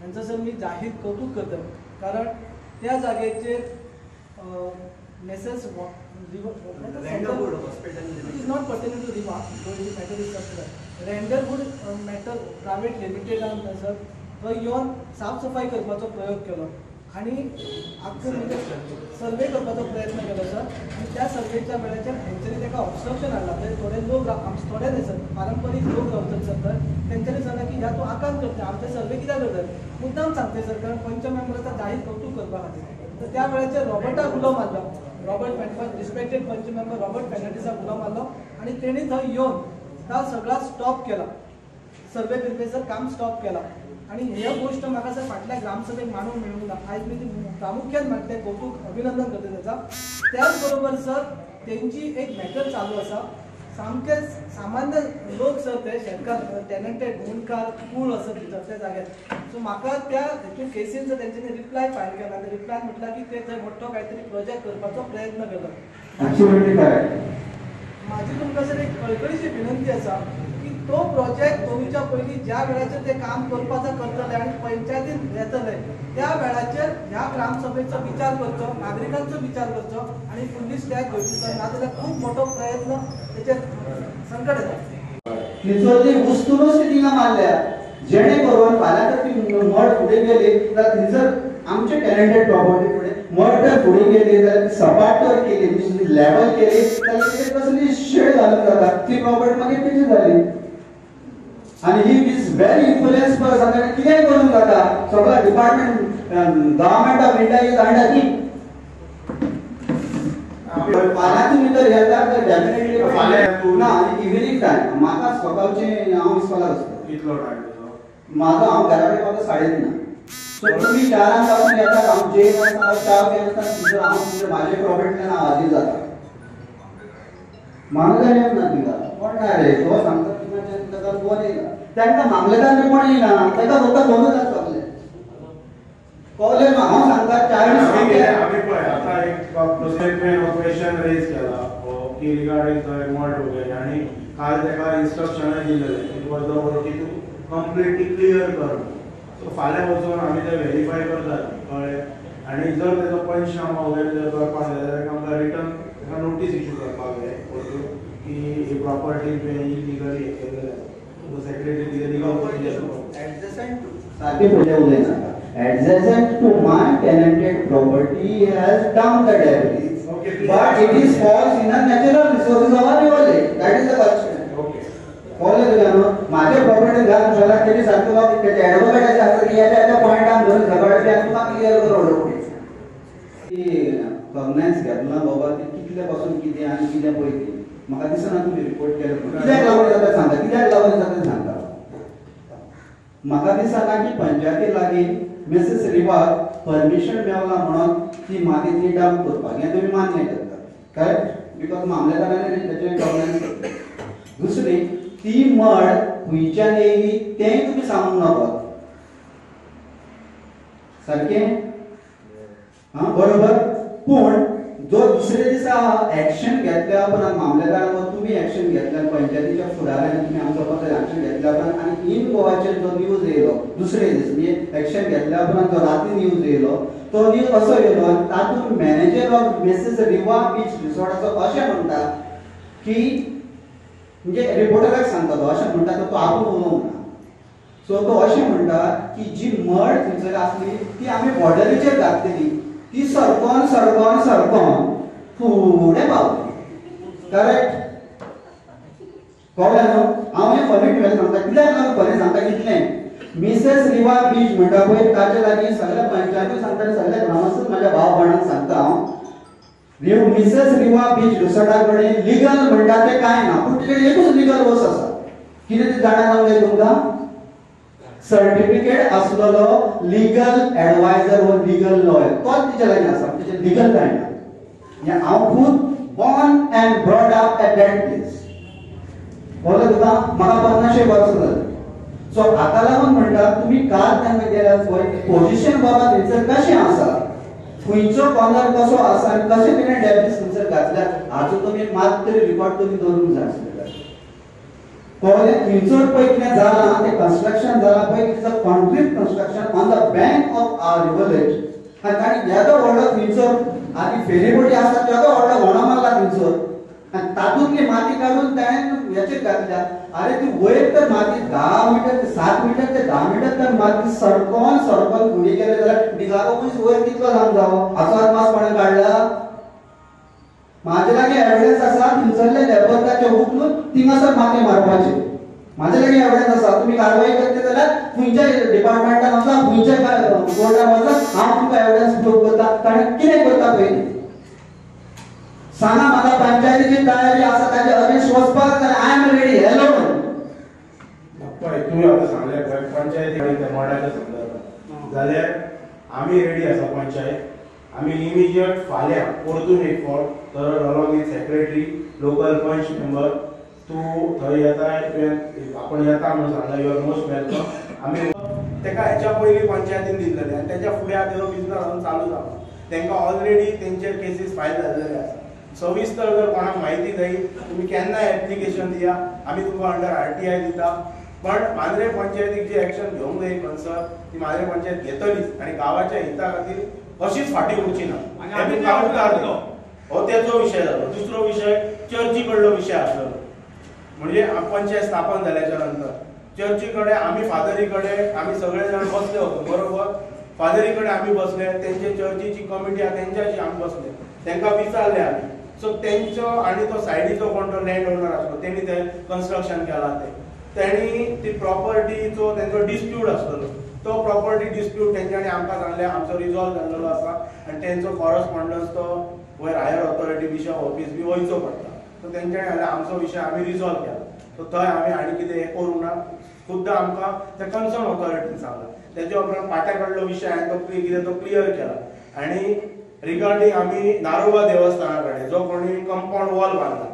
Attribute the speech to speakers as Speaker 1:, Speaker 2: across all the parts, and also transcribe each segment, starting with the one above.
Speaker 1: हेंचो सर मी जाहीर कौतुक करता, कारण त्या जागेचेर Messrs it is not pertaining to Riva, matter is Renderwood matter private लिमिटेडान sir थंय येवन साफ सफाई करपाचो प्रयोग केलो आनी आख्खो म्हणजे सर्वे करपाचो प्रयत्न केलो सर. आनी त्या सर्वेच्या वेळाचेर हेंच्यांनी ताका ऑब्स्ट्रक्शन हाडलां. थंय थोडे लोक आमचे थोडे न्ही सर, पारंपरीक लोक रावतात सर, थंय तेंच्यांनी सांगलां की ह्या तूं आकांत करता, आमचे सर्वे कित्याक करतात मुद्दाम सांगते सर, कारण पंच मेंबराचो जाहीर कौतुक करपा खातीर. तर त्या वेळाचेर रॉबर्टाक उलो मारलो, रॉबर्ट फेर्नांडीस रिस्पेक्टेड पंच मेंबर रॉबर्ट फेर्नांडीसाक उलो मारलो आनी तेणी थंय येवन ता सगळा स्टॉप केला, सर्वे बिर्वे सर काम स्टॉप केला. आनी हे गोश्ट म्हाका सर फाटल्या ग्रामसभेक मांडूंक मेळूंक ना, आयज मी ती प्रामुख्यान मांडटे, कौतुक अभिनंदन करता तेचा. त्याच बरोबर सर तेंची एक मॅटर चालू आसा, सामके सामान्य लोक सर ते शेतकार टॅलंटेड मुंडकार कूळ आसत भितर त्या जाग्यार. सो म्हाका त्या हेतून केसीन सर तेंच्यांनी रिप्लाय फायल केला आनी रिप्लाय म्हटला की ते थंय मोठो कांय तरी प्रोजेक्ट करपाचो प्रयत्न केला. म्हाजी तुमकां सर एक कळकळीची विनंती आसा की तो प्रोजेक्ट करूच्या पयलीं ज्या वेळाचेर ते काम करपाचो करतले आनी पंचायतीन येतले त्या वेळाचेर ह्या ग्रामसभेचो विचार करचो, नागरिकांचो विचार करचो आनी फुडली स्टेप घेवची सर, नाजाल्यार खूब मोठो प्रयत्न तेचेर संकट येता.
Speaker 2: थंयसरली वस्तूनच ती थिंगा मारल्या, जेणे करून फाल्यां जर ती मड फुडें गेली जाल्यार थंयसर आमचे टॅलंटेड प्रॉपर्टी फुडें मड जर फुडें गेली जाल्यार ती सपाट जर केली, लेवल केली जाल्यार तेजेर कसली शेड घालूंक जाता, ती प्रॉपर्टी मागीर तेजी जाली. आनी he is very influence person, ताणें कितेंय करूंक जाता. सगळो department government of India is under him. फाल्यां तुमी जर येतात तर डेफिनेटली ना, आनी इव्हिनींग टायम म्हाका सकाळचें हांव इस्कॉलाक आसता.
Speaker 3: कितलो टायम तुजो?
Speaker 2: म्हाजो हांव घरा कडेन पावता 3:30. सो तुमी 4 पासून येतात, हांव जेवन आसतना च्या बी आसतना थंयसर हांव तुमच्या म्हाजे प्रॉपर्टींतल्यान हांव हाजीर जाता. मामलेदार येवंक ना थिंगा, कोण ना रे तो सांगता ताका कोण येयला, तांकां मामलेदार बी कोण येयना, ताका फक्त फोनूच आसा सगळे. कळ्ळें न्हू? हांव सांगता 40
Speaker 3: आमी पळय आतां एक प्रोसिजर क्वेश्चन रेज केला की रिगार्डिंग थंय मड वगैरे, आनी काल ताका इन्स्ट्रक्शनय दिलेलें it was the work की तूं कंप्लिटली क्लियर कर. सो फाल्यां वचून आमी ते व्हेरीफाय करतात, कळ्ळें? आनी जर तेजो पंचनामा वगैरे जर करपाक जाय जाल्यार आमकां रिटर्न ताका नोटीस इशू करपाक जाय परतून की ही प्रॉपर्टी तुवें इलिगली हें केल्लें आसा. सेक्रेटरी कितें लिगल प्रोसिजर
Speaker 2: सारकें फुडें उलयनाका. Adjacent to my tenanted property has dumped the debris.
Speaker 3: Okay,
Speaker 2: but it is falls in a natural resources of our river lake. That is the question.
Speaker 3: Okay.
Speaker 2: कळ्ळें तुका न्हू? म्हाजे प्रॉपर्टी घाल जाल्यार तेणी सारको बाब तेजे एडवोकेटाचे आसा की ह्या ह्या पॉयंटान धरून झगडले आनी तुका क्लियर करून उडोवप. ती कॉग्नायन्स घेतला बाबा ती कितले पासून कितें आनी कितें पळय ती म्हाका दिसना तुमी रिपोर्ट केले. कित्याक लागून जाता सांगता, कित्याक लागून जाता सांगता. म्हाका दिसना की पंचायती लागीं मिसेस रिवाक परमिशन मेवला म्हणून ती माती ती डंप करपाक, हें तुमी मान्य करता, करेक्ट? Because मामलेदारांनी तेचें गव्हर्नन्स करता. दुसरी ती मड खंयच्यान येयली तेंय तुमी सांगूंक नाका, सारकें? हां बरोबर. पूण जो दुसरे दिसा एक्शन घेतल्या उपरांत मामलेदारान तुमी एक्शन घेतल्या, पंचायतीच्या फुडाऱ्यांनी तुमी आमचो पत्र एक्शन घेतल्या उपरांत आनी इन गोवाचेर जो न्यूज येयलो दुसरे दीस, म्हणजे एक्शन घेतल्या उपरांत जो राती न्यूज येयलो तो न्यूज असो येयलो आनी तातूंत manager of Mrs Riva beach रिसॉर्टाचो अशें म्हणटा की म्हणजे रिपोर्टराक सांगता तो अशें म्हणटा, तो आपूण उलोवंक ना. सो तो अशें म्हणटा की जी मड थंयसर आसली ती आमी बॉर्डरीचेर घातलेली, ती सरकोन सरकोन सरकोन फुडें पावली, करेक्ट? कळ्ळें न्हू? हांव हें फनी तुवें सांगता, कित्याक लागून फनी सांगता इतलें. मिसेस रिवा बीच म्हणटा पळय ताचे लागीं सगळ्या पंचायती सांगता आनी सगळ्या ग्रामस्थांक म्हाज्या भाव भयणांक सांगता हांव, मिसेस रिवा बीच रिसॉर्टा कडेन लिगल म्हणटा तें कांय ना, पूण तिचे एकूच लिगल वस्त आसा. कितें तें जाणा जावंक जाय तुमकां? सर्टिफिकेट आसलेलो लिगल एडवायजर वा लिगल लॉयर तोच तिचे लागीं आसा, तिचें लिगल कांय ना. हांव खूद born and brought up at that place. कळ्ळें तुका? म्हाका 50 वर्सां जालीं. सो हाका लागून म्हणटा तुमी काल तांकां गेल्यार पळय पोजिशन बाबा थंयसर कशें आसा, खंयचो कॉर्नर कसो आसा आनी कशें तिणें डॅबरीज थंयसर घातल्या हाचो तुमी मात तरी रिकॉर्ड तुमी दवरूंक जाय आसलेलो. कळ्ळें? थंयसर पळय कितें जालां तें कन्स्ट्रक्शन जालां पळय, it is a concrete construction on the bank of our rivulet. आनी ताणी येदो व्हडलो थंयसर आनी फेरीबोटी आसा तेदो व्हडलो होणो मारला थंयसर आनी तातूंतली माती काडून ताणें हेचेर घातल्या. अरे ती वयर तर माती 10 मिटर ते 7 मिटर ते 10 मिटर तर माती सरकोन सरकोन फुडें गेले जाल्यार डिजारो मनीस वयर कितलो लांब जावो हाचो अदमास कोणें काडला? म्हाजे लागीं एविडन्स आसा थंयसरले लेबराचे उखलून थिंगासर माती मारपाची म्हाजे लागीं एविडन्स आसा. तुमी कारवाई करतले जाल्यार खंयच्या डिपार्टमेंटान वचा, खंयच्या बोर्डान वचा, हांव तुमकां एविडन्स प्रूव करता. ताणें कितें करता पयलीं सांगा म्हाका. पंचायतीची तयारी आसा ताचे अगेन्स्ट वचपाक जाल्यार I am ready. Hello
Speaker 3: पळय तुवें आतां सांगलें पळय पंचायती मडाच्या संदर्भात जाल्यार आमी रेडी आसा. पंचायत आमी इमिजिएट फाल्यां परतून एक फावट तर along with secretary local panch member तूं थंय येताय, तुवें आपण येता म्हणून सांगलां, you are most welcome. आमी तेका हेच्या पयलीं पंचायतीन दिल्लेलें आनी तेच्या फुडें आतां तेजो बिजनस अजून चालू जाला. तेंकां ऑलरेडी तेंचेर केसीस फायल जाल्लेले आसा. सविस्तर जर कोणाक म्हायती जाय तुमी केन्नाय एप्लिकेशन दिया, आमी तुमकां अंडर RTI दिता. पण मांद्रे पंचायतीक जी एक्शन घेवंक जाय कन्सर्न ती मांद्रे पंचायत घेतलीच आनी गांवाच्या हिता खातीर कशीच फाटीं उरची ना. हो तेचो विशय जालो. दुसरो विशय चर्ची कडलो विशय आसलो, म्हणजे पंचायत स्थापन जाल्याच्या नंतर चर्ची कडेन आमी फादरी कडेन आमी सगळे जाण बसले होतो बरोबर. फादरी कडेन आमी बसले, तेंचे चर्चीची कमिटी आसा तेंच्याशी आमी बसले, तेंकां विचारले आमी. सो तेंचो आनी तो सायडीचो कोण तो लँड ओनर आसलो तेणी तें कन्स्ट्रक्शन केलां, तें तेणी ती प्रॉपर्टीचो तेंचो डिस्प्यूट आसलेलो, तो प्रॉपर्टी डिस्प्यूट तेंच्यांनी आमकां सांगलें आमचो रिजॉल्व जाल्लेलो आसा आनी तेंचो कॉरस्पॉन्डन्स तो वयर हायर ऑथॉरिटी बिशप ऑफीस बी वयचो पडटा. सो तेंच्यांनी सांगलें आमचो विशय आमी रिजॉल्व केला, सो थंय आमी आनी कितें हें करूंक ना. खुद्द आमकां ते कन्सर्न ऑथॉरिटीन सांगलां. तेच्या उपरांत पाट्या कडलो विशय हांवें तो कितें तो क्लियर केला. आनी रिगार्डींग आमी नारोबा देवस्थाना कडेन जो कोणी कंपाउंड वॉल बांदला,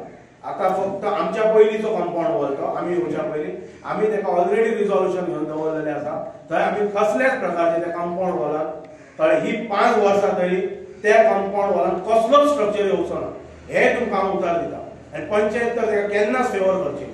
Speaker 3: आतां फक्त आमच्या पयलींचो कंपाउंड वॉल तो आमी येवच्या पयलीं आमी तेका ऑलरेडी रिजॉल्युशन घेवन दवरलेलें आसा. थंय आमी कसल्याच प्रकारचे त्या कंपाउंड वॉलान थंय ही 5 वर्सां तरी त्या कंपाउंड वॉलान कसलोच स्ट्रक्चर येवचो ना हें तुमकां हांव उतार दिता. आनी पंचायत तर तेका केन्नाच फेवर करची.